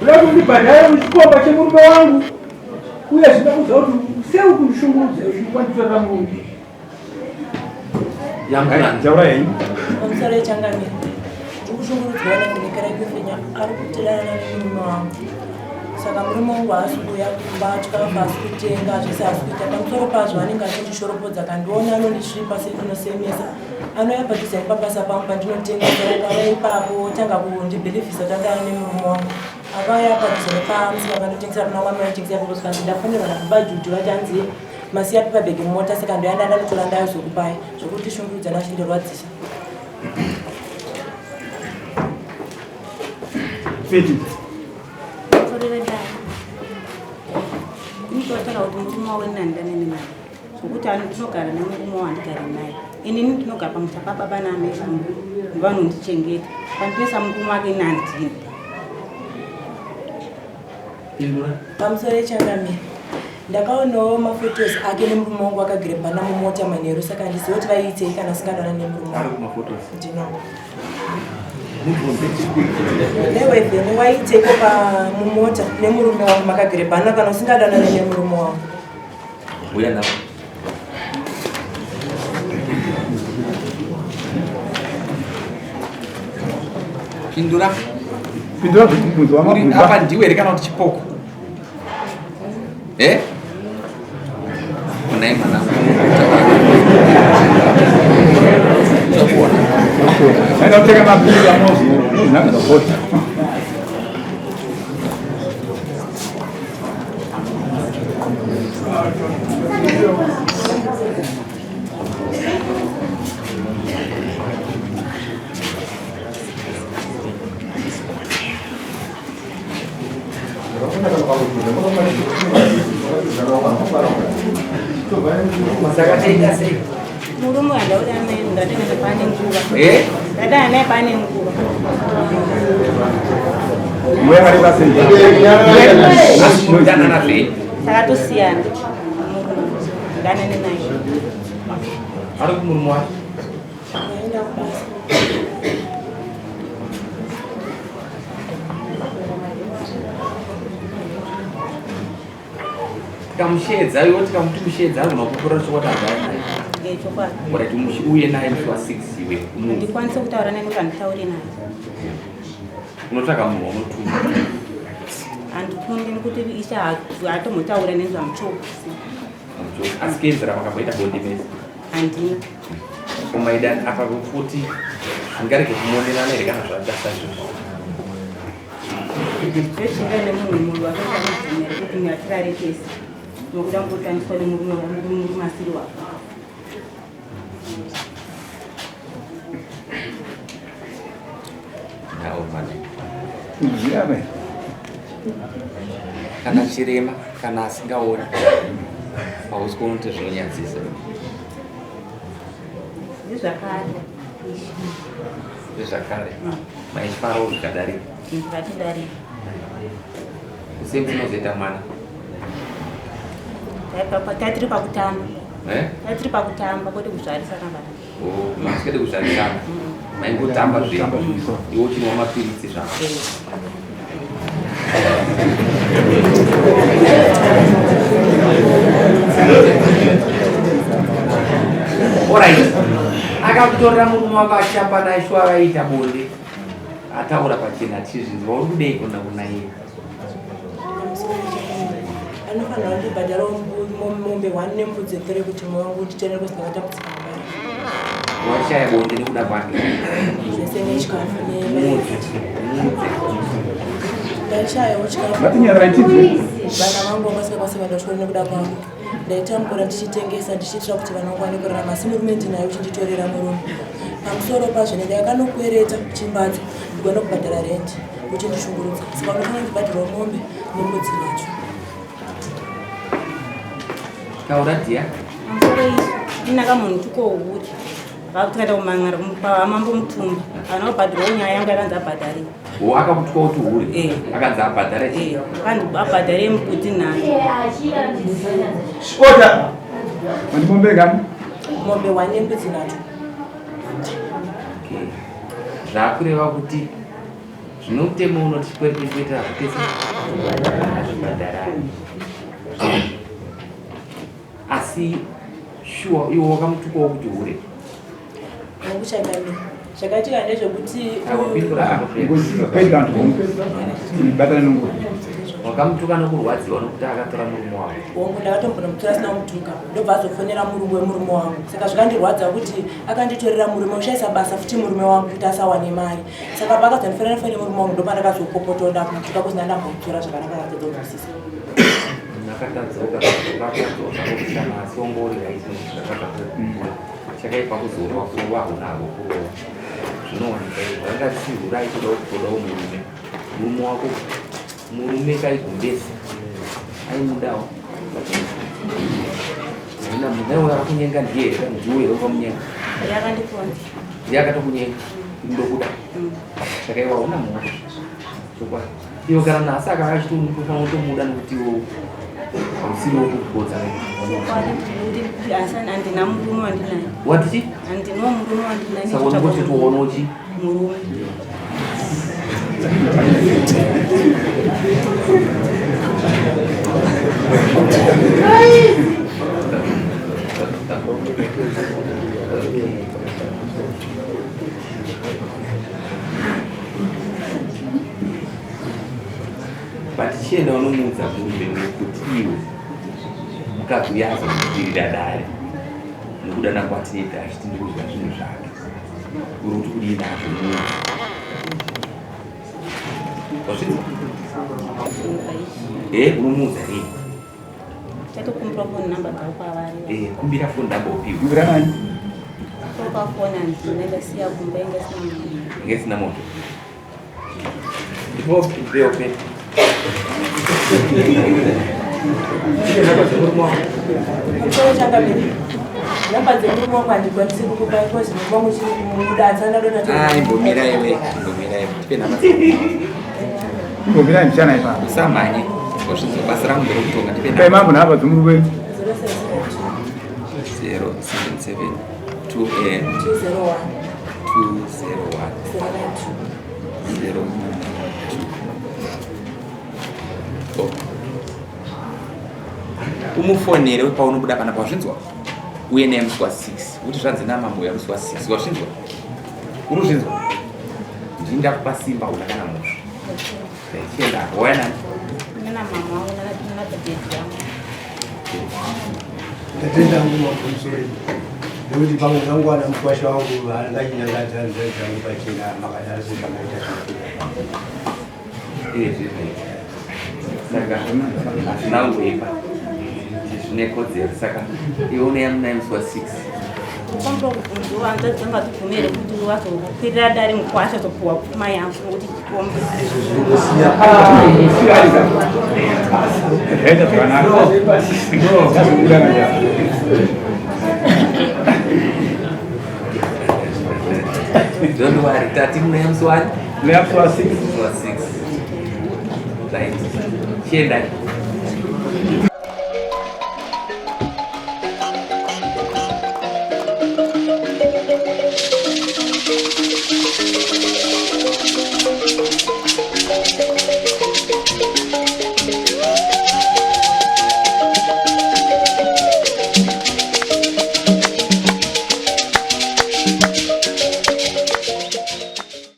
Uda kundibhadhara muchikomba chemurume wangu uye zvinoda kuziva kuti sei uri kundishungurudza uchikwanditorera murume. Taura henyu. Pamusoro yechangamire, ndiri kushungurudzwa naVhenekera Kefenya ari kutirana nemurume wangu. Saka murume wangu haasi kuuya kumba, chikafu haasi kutenga, zvese haasi kuita. Pamusoro pazvo anenge achindishoropodza, akandiona anondisvipa sendinosemesa. Anouya padhuze nepabasa pangu pandinotengesa, akauya ipapo otanga kundibhilivhisa kuti adana nemurume wangu. Akauya padhuze nepamusika pandotengesa pana wangu anotengesa ipapo, zvikanzi ndafonerwa nababa Juju vati hanzi masiya pepa bag mumota saka ndoyanda ndanotora ndayozokupai zvekuti shungurudza nachindirwadzisa. Feti. Sorry vedare. Ndinotaura kuti murume wawe nani naye. Zvokuti ndinogara nemurume wandigare naye. Inini ndinogara pamusha pababa naamai vangu vanondichengeta. Pandinoisa murume wake ini handina. Pamusoro yechangamire, ndakaonawo mafotos ake nemurume wangu akagirebhana mumota manheru saka handizivi kuti vaiitei kana asingadana nemurume wangu. Ndinawo. Newevhene waiiteiko pamumota nemurume wangu makagirebhana kana usingadanane nemurume wangu? Uya navo. Pindura. Pindura zvibvunzo wamabvunza. Apa ndiwe here kana kuti chipoko? Eh? Unai mwanangu. Uchakuona. Aenda kuteka mapiri amozi. Unozvinanga zvakosha. Saka taita sei? Murume wandauda naye ndatenda pane nguva. Eh? Ndadana naye pane nguva. Mweya akareba sei? Asi munodanana zvenyu. Saka tosiyana. Ndanane naye. Ari kumurume wake. Ndaenda kubasa. Tikamusheedza iwe tikamuti musheedza anogona kupupura chokwadi agara naye. Eh, chokwadi. Alright, uye naye musi wa 6 iwe. Handikwanise kutaura naye nekuti handitauri naye. Unotsvaga munhu waunotuma. Handitundi nekuti ishe haatombotaura nezvamuchosi. Asi kenzera makamboita bonde mese? Handina. Umaida apa futi ndingarege kumonerana here kana zvaita saizvozvo? Zveshinga nemunhu munhu akaita kuti ngatirare tese nokuda kungotambiswa nemurume murume asiri wako. Kana chirema kana asingaoni hausi kuona kuti zvinonyadzisa. Ndezvakare. Ndezvakare. Maifarawo zvikadarika. Zvatidarika. Kusei munozoita mwana? Tatiri pakutamba. Eh? Tatiri pakutamba kwete kuzvarisana vana. Oh, masikade kuzvarisana. Maingotamba zvenyu. Iwe uchinwa mapiritsi zvako. Alright. Akakutorera murume wako achitamba naye shuwa vaiita bonde. Ataura pachena tichizvinzwa uri kudei kona kuna iye. Anofanira kundibhadhara mombe 1 nembudzi 3 kuti moyo wangu nditene kuti ndakatambudzika mari. Washaya bonde nekuda kwake. Zvese nechikafu ne ndaishayawo chikafu. Ngatinyararai tidze. Vana vangu vanga vasingakwanisi kuenda kuchikoro nekuda kwangu. Ndaitambura ndichitengesa ndichiitira kuti vana vangu vawane kurarama asi murume ndinaye uchinditorera murume. Pamusoro pazvo ndakanokwereta chimbatso ndigone kubhadhara rent uchindishungurudza. Saka unofanira kundibhadharawo mombe nembudzi vacho. Taura dhiya. Pamusoro izvi inaka munhu tikohuri. Vakutoenda kumangara pamambo mutumba. Ana kubhadharawo nyaya yangu yakanzi abhadhare. O akakutwa kuti hure. Eh. Akanzi abhadhare chii? Eh, akanzi abhadhare mbudzi nhatu. Order. Mandi mombe ngani? Mombe 1 nembudzi nhatu. Okay. Zvakureva kuti Zvino mutemo unoti chikwereti nechikwereti hazvitese hazvibhadharani. Asi shuwa iwe wakamutukawo kuti hure. Nokuchangamira. Zvakaitika ndezvekuti wakamutuka nokurwadziwa nokuti akatora murume wako. Hongu, ndakatombonomutora sina kumutuka ndobva azofonera murume wemurume wangu saka zvikandirwadza kuti akanditorera murume ushaisa basa futi murume wangu kuti asawane mari saka paakazondifonera foni murume wangu ndopandakazopopoto ndakumutuka kusina ndambomutora zvakanaka akatodzonzwisisa. Akatadzoka akadzoka okushama asi ongori raizvakakakura Chakaipa kuzorwa kurova hauna hako kurova zvinowanika izvo zvanga zvisihura aitoda kutodawo murume murume wako murume kaigumbezi aimudawo haina munhu aiona akakunyenga ndiye here ndiwe here wakamunyenga ndiye akatokunyenga ndokuda saka iwe hauna mhosva chokwadi iwe kana nhasi akanga achitomutofanira kutomuda nokuti iwe hausiri wokupodza handina murume wandinaye wati chi handina murume wandinaye saka unongoti tuono chi murume But chienda unomuudza murume kuti iwe mukadzi uya azomukwirira dare nokudana kwatinoita achiti ndikudya zvinhu zvake uri kuti kudii nazvo muudza wazvinzwa e unomuudza nei Chatokumbira phone number dzavo kwavari. Eh, kumbira phone number upiwe. Kumbira nani? Topa phone handina ndasiya kumba inga isina moto. Inga isina moto. Ndipo ndipe open. Namba dzemurume wangu handikwanisi kukupa because murume wangu chiri kumuda asana dona. Ah, imbomira iwe, imbomira iwe. Tipe namba. Imbomira mchana ipa. Usamhanye. Wazvinzwa basa rangu nderekutonga ndipe namba. Mambo nhamba dzomurume wenyu. 077 2 201 201 092 0 Umufonere paunobuda panapa wazvinzwa? Uye naye musi wa 6. Uti zvanzi namambo uya musi wa 6. Wazvinzwa? Uruzvinzwa? Ndini ndakupa simba una kana mhosva. Chienda hako. Wauya nani? Nana mama wangu nana daddy wangu. Ndatenda hangu mambo musoro nekuti pamwe zvangu mukwasha wangu angachinyangadza hanzvadzi dzangu pachena makadaro sezvamaita zvinoita. Saka hazvina kuipa zvine kodzero saka iwe unoya munaye musi wa 6 Kumbira kubvunziwa hanzvadzi dzangu hadzibvumi here kuti vazokwirira dare mukwasha zopuwa pfuma yangu nokuti chikombe. Zvaita zvakanaka. Zvazobuda manje. Don't worry, tati munoya musi wani? Munoya musi wa 6. Musi wa 6. Right. Chiendai.